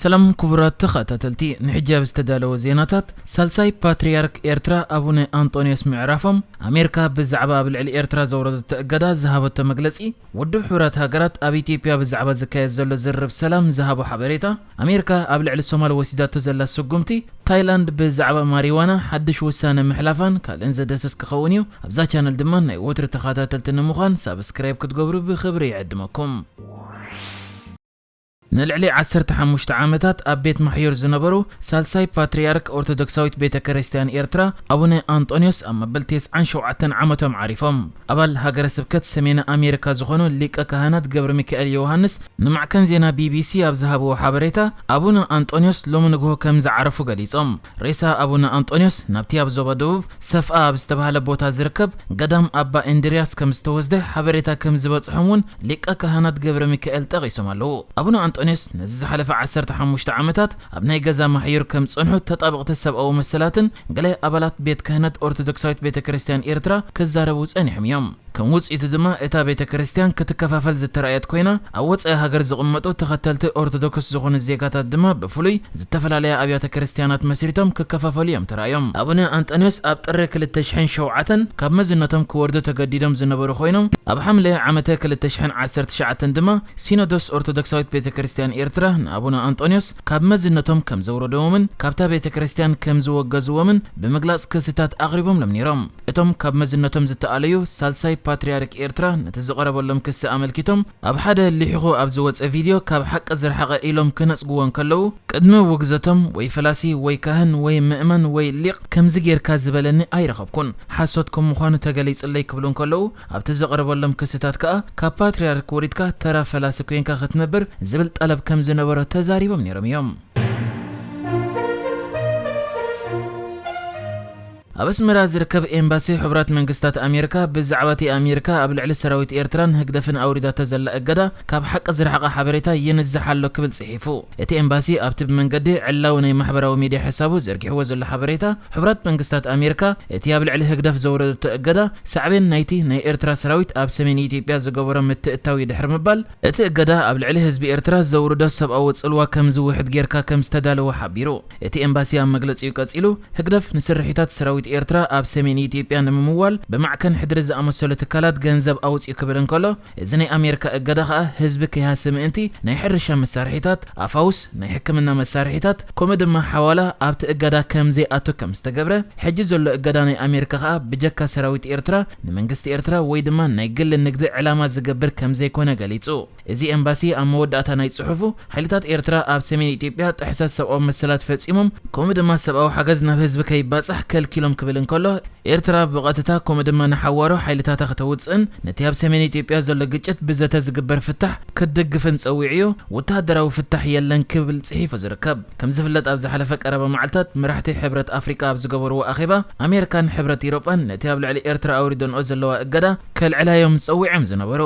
ሰላም ክቡራት ተኸታተልቲ፣ ንሕጂ ኣብ ዝተዳለወ ዜናታት፣ ሳልሳይ ፓትርያርክ ኤርትራ ኣቡነ ኣንጦንዮስ ምዕራፎም፣ ኣሜሪካ ብዛዕባ ኣብ ልዕሊ ኤርትራ ዘውረደቶ እገዳ ዝሃበቶ መግለጺ፣ ውድብ ሕቡራት ሃገራት ኣብ ኢትዮጵያ ብዛዕባ ዝካየድ ዘሎ ዝርርብ ሰላም ዝሃቦ ሓበሬታ፣ ኣሜሪካ ኣብ ልዕሊ ሶማል ወሲዳቶ ዘላ ስጉምቲ፣ ታይላንድ ብዛዕባ ማሪዋና ሓድሽ ውሳነ ምሕላፋን ካልእን ዘደስስ ክኸውን እዩ። ኣብዛ ቻነል ድማ ናይ ወትሪ ተኸታተልቲ ንምዃን ሳብስክራይብ ክትገብሩ ብኽብሪ ይዕድመኩም። ንልዕሊ ዓሰርተ ሓሙሽተ ዓመታት ኣብ ቤት ማሕዩር ዝነበሩ ሳልሳይ ፓትርያርክ ኦርቶዶክሳዊት ቤተ ክርስቲያን ኤርትራ ኣቡነ ኣንጦንዮስ ኣብ መበል ተስዓን ሸውዓተን ዓመቶም ዓሪፎም። ኣባል ሃገረ ስብከት ሰሜን ኣሜሪካ ዝኾኑ ሊቀ ካህናት ገብረ ሚካኤል ዮሃንስ ንማዕከን ዜና ቢቢሲ ኣብ ዝሃብዎ ሓበሬታ፣ ኣቡነ ኣንጦንዮስ ሎሚ ንግሆ ከም ዝዓረፉ ገሊጾም። ሬሳ ኣቡነ ኣንጦንዮስ ናብቲ ኣብ ዞባ ደቡብ ሰፍኣ ኣብ ዝተባህለ ቦታ ዝርከብ ገዳም ኣባ እንድርያስ ከም ዝተወስደ ሓበሬታ ከም ዝበጽሖም እውን ሊቀ ካህናት ገብረ ሚካኤል ጠቒሶም ኣለዉ። ኣቡነ ኣንጦንዮስ ነዚ ዝሓለፈ ዓሰርተ ሓሙሽተ ዓመታት ኣብ ናይ ገዛ ማሕዩር ከም ዝጸንሑ ተጣበቕቲ ሰብኣዊ መሰላትን ገለ ኣባላት ቤት ክህነት ኦርቶዶክሳዊት ቤተ ክርስቲያን ኤርትራ ክዛረቡ ጸኒሖም እዮም። ከም ውጽኢቱ ድማ እታ ቤተ ክርስቲያን ክትከፋፈል ዝተራእየት ኮይና፣ ኣብ ወጻኢ ሃገር ዝቕመጡ ተኸተልቲ ኦርቶዶክስ ዝኾኑ ዜጋታት ድማ ብፍሉይ ዝተፈላለያ ኣብያተ ክርስቲያናት መስሪቶም ክከፋፈሉ እዮም ተራእዮም። ኣቡነ ኣንጠንዮስ ኣብ ጥሪ ክልተ ሽሕን ሸውዓተን ካብ መዝነቶም ክወርዱ ተገዲዶም ዝነበሩ ኮይኖም፣ ኣብ ሓምለ ዓመተ ክልተ ሽሕን ዓሰርተ ትሽዓተን ድማ ሲኖዶስ ኦርቶዶክሳዊት ቤተ ክርስቲያን ኤርትራ ንኣቡነ ኣንጦንዮስ ካብ መዝነቶም ከም ዘውረድዎምን ካብታ ቤተ ክርስቲያን ከም ዝወገዝዎምን ብምግላጽ ክስታት ኣቕሪቦምሎም ነይሮም። እቶም ካብ መዝነቶም ዝተኣለዩ ሳልሳይ ፓትርያርክ ኤርትራ ነቲ ዝቐረበሎም ክሲ ኣመልኪቶም ኣብ ሓደ ልሒኹ ኣብ ዝወጸ ቪድዮ ካብ ሓቂ ዝረሓቐ ኢሎም ክነጽግዎ እንከለዉ፣ ቅድሚ ውግዘቶም ወይ ፈላሲ ወይ ካህን ወይ ምእመን ወይ ሊቕ ከምዚ ጌርካ ዝበለኒ ኣይረኸብኩን፣ ሓሶት ከም ምዃኑ ተገሊጽለይ ክብሉ እንከለዉ፣ ኣብቲ ዝቐረበሎም ክስታት ከኣ ካብ ፓትርያርክ ወሪድካ ተራ ፈላሲ ኮይንካ ክትነብር ዝብል ጠለብ ከም ዝነበሮ ተዛሪቦም ነይሮም እዮም። ኣብ ኣስመራ ዝርከብ ኤምባሲ ሕቡራት መንግስታት ኣሜሪካ ብዛዕባ እቲ ኣሜሪካ ኣብ ልዕሊ ሰራዊት ኤርትራን ህግደፍን ኣውሪዳቶ ዘላ እገዳ ካብ ሓቂ ዝረሓቐ ሓበሬታ ይንዝሕ ኣሎ ክብል ጽሒፉ። እቲ ኤምባሲ ኣብቲ ብመንገዲ ዕላዊ ናይ ማሕበራዊ ሚድያ ሕሳቡ ዘርጊሕዎ ዘሎ ሓበሬታ፣ ሕቡራት መንግስታት ኣሜሪካ እቲ ኣብ ልዕሊ ህግደፍ ዘውረደቶ እገዳ ሳዕቤን ናይቲ ናይ ኤርትራ ሰራዊት ኣብ ሰሜን ኢትዮጵያ ዝገበሮ ምትእትታው እዩ ድሕሪ ምባል፣ እቲ እገዳ ኣብ ልዕሊ ህዝቢ ኤርትራ ዘውርዶ ሰብኣዊ ጽልዋ ከም ዝውሕድ ጌርካ ከም ዝተዳለወ ሓቢሩ። እቲ ኤምባሲ ኣብ መግለጺኡ ቀጺሉ፣ ህግደፍ ንስርሒታት ሰራዊት ኤርትራ ኣብ ሰሜን ኢትዮጵያ ንምምዋል ብማዕከን ሕድሪ ዝኣመሰሉ ትካላት ገንዘብ ኣውጽኡ ክብል እንከሎ፣ እዚ ናይ ኣሜሪካ እገዳ ከኣ ህዝቢ ከይሃሲ ምእንቲ ናይ ሕርሻ መሳርሒታት፣ ኣፋውስ፣ ናይ ሕክምና መሳርሒታት፣ ከምኡ ድማ ሓዋላ ኣብቲ እገዳ ከም ዘይኣቱ ከም ዝተገብረ፣ ሕጂ ዘሎ እገዳ ናይ ኣሜሪካ ከኣ ብጀካ ሰራዊት ኤርትራ ንመንግስቲ ኤርትራ ወይ ድማ ናይ ግሊ ንግዲ ዕላማ ዝገብር ከም ዘይኮነ ገሊጹ። እዚ ኤምባሲ ኣብ መወዳእታ ናይ ጽሑፉ፣ ሓይልታት ኤርትራ ኣብ ሰሜን ኢትዮጵያ ጥሕሰት ሰብኣዊ መሰላት ፈጺሞም፣ ከምኡ ድማ ሰብኣዊ ሓገዝ ናብ ህዝቢ ከይባጻሕ ከልኪሎም ክብል እንከሎ፣ ኤርትራ ብቐጥታ ከምኡ ድማ ንሓዋሩ ሓይልታታ ከተውጽእን ነቲ ኣብ ሰሜን ኢትዮጵያ ዘሎ ግጭት ብዘተ ዝግበር ፍታሕ ክትድግፍን ጸዊዑ እዩ። ወተሃደራዊ ፍታሕ የለን ክብል ጽሒፉ ዝርከብ። ከም ዝፍለጥ፣ ኣብ ዝሓለፈ ቀረባ መዓልታት መራሕቲ ሕብረት ኣፍሪቃ ኣብ ዝገበርዎ ኣኼባ፣ ኣሜሪካን ሕብረት ኢሮጳን ነቲ ኣብ ልዕሊ ኤርትራ ኣውሪደንኦ ዘለዋ እገዳ ከልዕላዮም ጸዊዖም ዝነበሩ።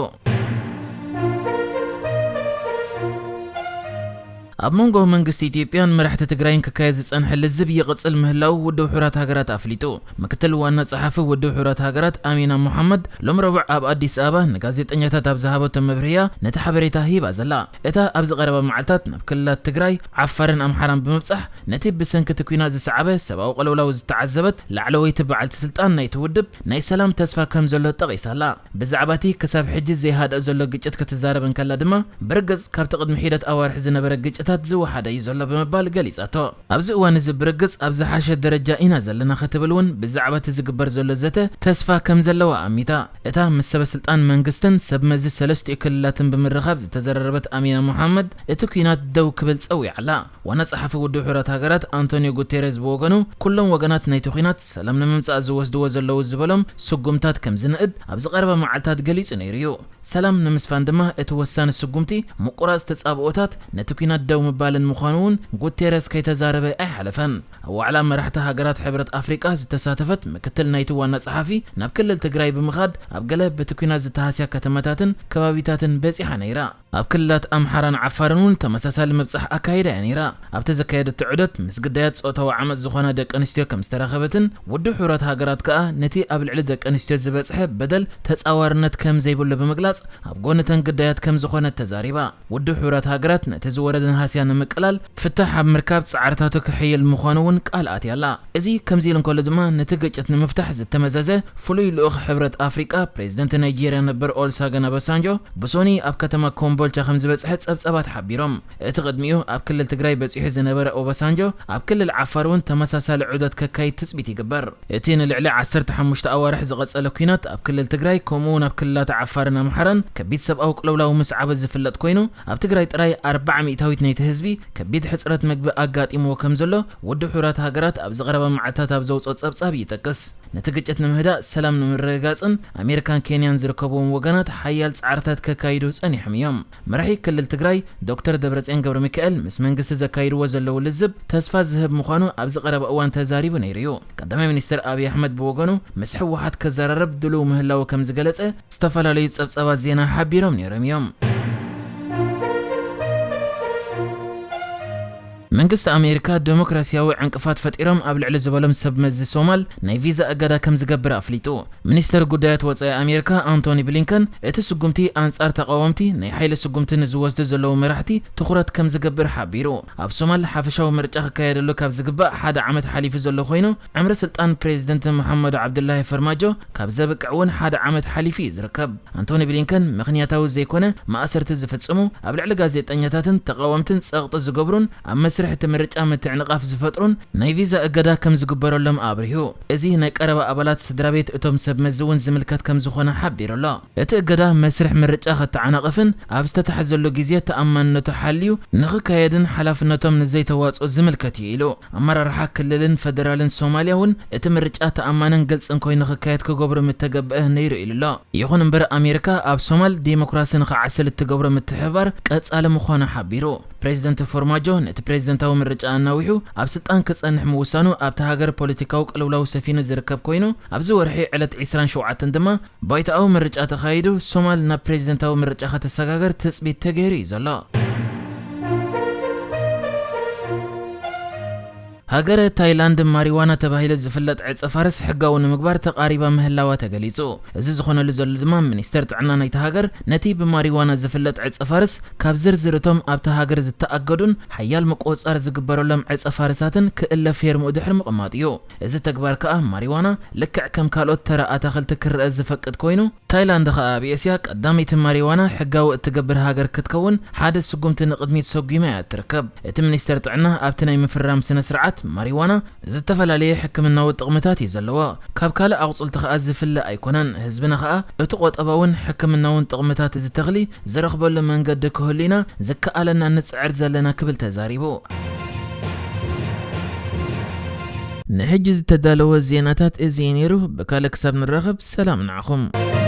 ኣብ መንጎ መንግስቲ ኢትዮጵያን መራሕቲ ትግራይን ክካየድ ዝጸንሐ ልዝብ ይቕጽል ምህላው ውድብ ሕቡራት ሃገራት ኣፍሊጡ። ምክትል ዋና ጸሓፊ ውድብ ሕቡራት ሃገራት ኣሚና መሓመድ ሎም ረቡዕ ኣብ ኣዲስ ኣበባ ንጋዜጠኛታት ኣብ ዝሃበቶ መብርህያ ነቲ ሓበሬታ ሂባ ዘላ። እታ ኣብዚ ቀረባ መዓልታት ናብ ክልላት ትግራይ፣ ዓፋርን ኣምሓራን ብምብጻሕ ነቲ ብሰንኪ እቲ ኲናት ዝሰዓበ ሰብኣዊ ቅልውላው ዝተዓዘበት ላዕለወይቲ በዓልቲ ስልጣን ናይቲ ውድብ ናይ ሰላም ተስፋ ከም ዘሎ ጠቒሳ ኣላ። ብዛዕባ እቲ ክሳብ ሕጂ ዘይሃድእ ዘሎ ግጭት ክትዛረብ እንከላ ድማ፣ ብርግጽ ካብቲ ቅድሚ ሒደት ኣዋርሕ ዝነበረ ግጭታት ዝወሓደ እዩ ዘሎ ብምባል ገሊጻቶ። ኣብዚ እዋን እዚ ብርግጽ ኣብ ዝሓሸ ደረጃ ኢና ዘለና ክትብል እውን ብዛዕባ እቲ ዝግበር ዘሎ ዘተ ተስፋ ከም ዘለዋ ኣሚታ። እታ ምስ ሰበ ስልጣን መንግስትን ሰብ መዚ ሰለስቲኡ ክልላትን ብምርኻብ ዝተዘራረበት ኣሚና መሓመድ እቲ ኲናት ደው ክብል ጸዊዓ ኣላ። ዋና ጸሓፊ ውድብ ሕቡራት ሃገራት ኣንቶኒዮ ጉቴሬዝ ብወገኑ፣ ኩሎም ወገናት ናይቲ ኲናት ሰላም ንምምጻእ ዝወስድዎ ዘለዉ ዝበሎም ስጉምታት ከም ዝንእድ ኣብዚ ቀረባ መዓልታት ገሊጹ ነይሩ እዩ። ሰላም ንምስፋን ድማ እቲ ወሳኒ ስጉምቲ ምቁራጽ ተጻብኦታት ነቲ ኲናት ደው ምባልን ምዃኑ እውን ጉቴሬዝ ከይተዛረበ ኣይሓለፈን። ኣብ ዋዕላ መራሕቲ ሃገራት ሕብረት ኣፍሪቃ ዝተሳተፈት ምክትል ናይቲ ዋና ጸሓፊ ናብ ክልል ትግራይ ብምኻድ ኣብ ገለ በቲ ኲናት ዝተሃስያ ከተማታትን ከባቢታትን በጺሓ ነይራ። ኣብ ክልላት ኣምሓራን ዓፋርን እውን ተመሳሳሊ ምብጻሕ ኣካይዳ እያ ነይራ። ኣብቲ ዘካየደቶ ዑደት ምስ ግዳያት ጾታዊ ዓመጽ ዝኾና ደቂ ኣንስትዮ ከም ዝተራኸበትን ውድብ ሕቡራት ሃገራት ከኣ ነቲ ኣብ ልዕሊ ደቂ ኣንስትዮ ዝበጽሐ በደል ተጻዋርነት ከም ዘይብሉ ብምግላጽ ኣብ ጎኒ እተን ግዳያት ከም ዝኾነት ተዛሪባ። ውድብ ሕቡራት ሃገራት ነቲ ዝወረደ ነሃሲ ሩስያ ንምቅላል ፍታሕ ኣብ ምርካብ ጻዕርታቱ ክሕይል ምዃኑ እውን ቃል ኣትያ ኣላ። እዚ ከምዚ ኢሉ እንከሎ ድማ፣ ነቲ ግጭት ንምፍታሕ ዝተመዘዘ ፍሉይ ልኡኽ ሕብረት ኣፍሪቃ፣ ፕሬዚደንት ናይጄርያ ነበር ኦልሳገን ኦባሳንጆ ብሶኒ ኣብ ከተማ ኮምቦልቻ ከም ዝበጽሐ ጸብጸባት ሓቢሮም። እቲ ቅድሚኡ ኣብ ክልል ትግራይ በጺሑ ዝነበረ ኦባሳንጆ፣ ኣብ ክልል ዓፋር እውን ተመሳሳሊ ዑደት ከካይድ ትጽቢት ይግበር። እቲ ንልዕሊ ዓሰርተ ሓሙሽተ ኣዋርሕ ዝቐጸለ ኲናት ኣብ ክልል ትግራይ፣ ከምኡ እውን ኣብ ክልላት ዓፋርን ኣምሓራን ከቢድ ሰብኣዊ ቅልውላው ምስዓቡ ዝፍለጥ ኮይኑ፣ ኣብ ትግራይ ጥራይ ኣርብዓ ሚእታዊት ናይቲ ህዝቢ ከቢድ ሕጽረት መግቢ ኣጋጢምዎ ከም ዘሎ ውድብ ሕቡራት ሃገራት ኣብ ዝቐረበ መዓልታት ኣብ ዘውጽኦ ጸብጻብ ይጠቅስ። ነቲ ግጭት ንምህዳእ፣ ሰላም ንምርግጋጽን ኣሜሪካን ኬንያን ዝርከብዎም ወገናት ሓያል ጻዕርታት ከካይዱ ጸኒሖም እዮም። መራሒ ክልል ትግራይ ዶክተር ደብረጽዮን ገብረ ሚካኤል ምስ መንግስቲ ዘካይድዎ ዘለዉ ልዝብ ተስፋ ዝህብ ምዃኑ ኣብዚ ቀረባ እዋን ተዛሪቡ ነይሩ እዩ። ቀዳማይ ሚኒስትር ኣብይ ኣሕመድ ብወገኑ ምስ ህወሓት ከዘራረብ ድሉው ምህላዉ ከም ዝገለጸ ዝተፈላለዩ ጸብጻባት ዜና ሓቢሮም ነይሮም እዮም። መንግስቲ ኣሜሪካ ዴሞክራሲያዊ ዕንቅፋት ፈጢሮም ኣብ ልዕሊ ዝበሎም ሰብ መዚ ሶማል ናይ ቪዛ እገዳ ከም ዝገብር ኣፍሊጡ። ሚኒስተር ጉዳያት ወጻኢ ኣሜሪካ ኣንቶኒ ብሊንከን፣ እቲ ስጉምቲ ኣንጻር ተቓወምቲ ናይ ሓይሊ ስጉምቲ ንዝወስዱ ዘለዉ መራሕቲ ትኹረት ከም ዝገብር ሓቢሩ። ኣብ ሶማል ሓፈሻዊ ምርጫ ክካየደሉ ካብ ዝግባእ ሓደ ዓመት ሓሊፉ ዘሎ ኮይኑ፣ ዕምሪ ስልጣን ፕሬዚደንት መሓመድ ዓብዱላሂ ፈርማጆ ካብ ዘብቅዕ እውን ሓደ ዓመት ሓሊፉ እዩ ዝርከብ። ኣንቶኒ ብሊንከን፣ ምኽንያታዊ ዘይኮነ ማእሰርቲ ዝፍጽሙ፣ ኣብ ልዕሊ ጋዜጠኛታትን ተቓወምትን ጸቕጢ ዝገብሩን ኣብ መስርሕ እቲ ምርጫ ምትዕንቓፍ ዝፈጥሩን ናይ ቪዛ እገዳ ከም ዝግበረሎም ኣብሪሁ። እዚ ናይ ቀረባ ኣባላት ስድራ ቤት እቶም ሰብ መዚ እውን ዝምልከት ከም ዝኾነ ሓቢሩ ኣሎ። እቲ እገዳ መስርሕ ምርጫ ከተዓናቕፍን ኣብ ዝተታሕዘሉ ግዜ ተኣማንነቱ ሓልዩ ንኽካየድን ሓላፍነቶም ንዘይተዋጽኦ ዝምልከት እዩ ኢሉ። ኣመራርሓ ክልልን ፈደራልን ሶማልያ እውን እቲ ምርጫ ተኣማንን ግልጽን ኮይኑ ክካየድ ክገብሩ ምተገብአ ነይሩ ኢሉ ኣሎ። ይኹን እምበር፣ ኣሜሪካ ኣብ ሶማል ዴሞክራሲ ንኽዓስል እትገብሮ ምትሕብባር ቀጻሊ ምዃኑ ሓቢሩ። ፕሬዚደንት ፎርማጆ ነቲ ፕሬዚደንታዊ ምርጫ ኣናዊሑ ኣብ ስልጣን ክጸንሕ ምውሳኑ ኣብታ ሃገር ፖለቲካዊ ቅልውላው ሰፊኑ ዝርከብ ኮይኑ፣ ኣብዚ ወርሒ ዕለት ዕስራን ሸውዓተን ድማ ባይቶኣዊ ምርጫ ተኻይዱ ሶማል ናብ ፕሬዚደንታዊ ምርጫ ከተሰጋገር ትጽቢት ተገይሩ እዩ ዘሎ። ሃገረ ታይላንድ ማሪዋና ተባሂሉ ዝፍለጥ ዕጸ ፋርስ ሕጋዊ ንምግባር ተቓሪባ ምህላዋ ተገሊጹ። እዚ ዝኾነሉ ዘሎ ድማ ሚኒስተር ጥዕና ናይታ ሃገር ነቲ ብማሪዋና ዝፍለጥ ዕጸ ፋርስ ካብ ዝርዝር እቶም ኣብታ ሃገር ዝተኣገዱን ሓያል ምቁጽጻር ዝግበረሎም ዕጸ ፋርሳትን ክእለ ፌርምኡ ድሕሪ ምቕማጡ እዩ። እዚ ተግባር ከኣ ማሪዋና ልክዕ ከም ካልኦት ተራ ኣታኽልቲ ክረኣ ዝፈቅድ ኮይኑ፣ ታይላንድ ከኣ ኣብ ኤስያ ቀዳመይቲ ማሪዋና ሕጋዊ እትገብር ሃገር ክትከውን ሓደ ስጉምቲ ንቕድሚት ሰጒማ እያ እትርከብ። እቲ ሚኒስተር ጥዕና ኣብቲ ናይ ምፍራም ስነ ስርዓት ማሪዋና ዝተፈላለየ ሕክምናዊ ጥቕምታት እዩ ዘለዎ። ካብ ካልእ ኣቑጽልቲ ከኣ ዝፍለ ኣይኮነን። ህዝብና ከኣ እቲ ቆጠባውን ሕክምናውን ጥቕምታት እዚ ተኽሊ ዝረኽበሉ መንገዲ ክህሉ ኢና ዝከኣለና ንጽዕር ዘለና ክብል ተዛሪቡ። ንሕጂ ዝተዳለወ ዜናታት እዚ እዩ ነይሩ። ብካልእ ክሳብ ንራኸብ ሰላም ንዓኹም።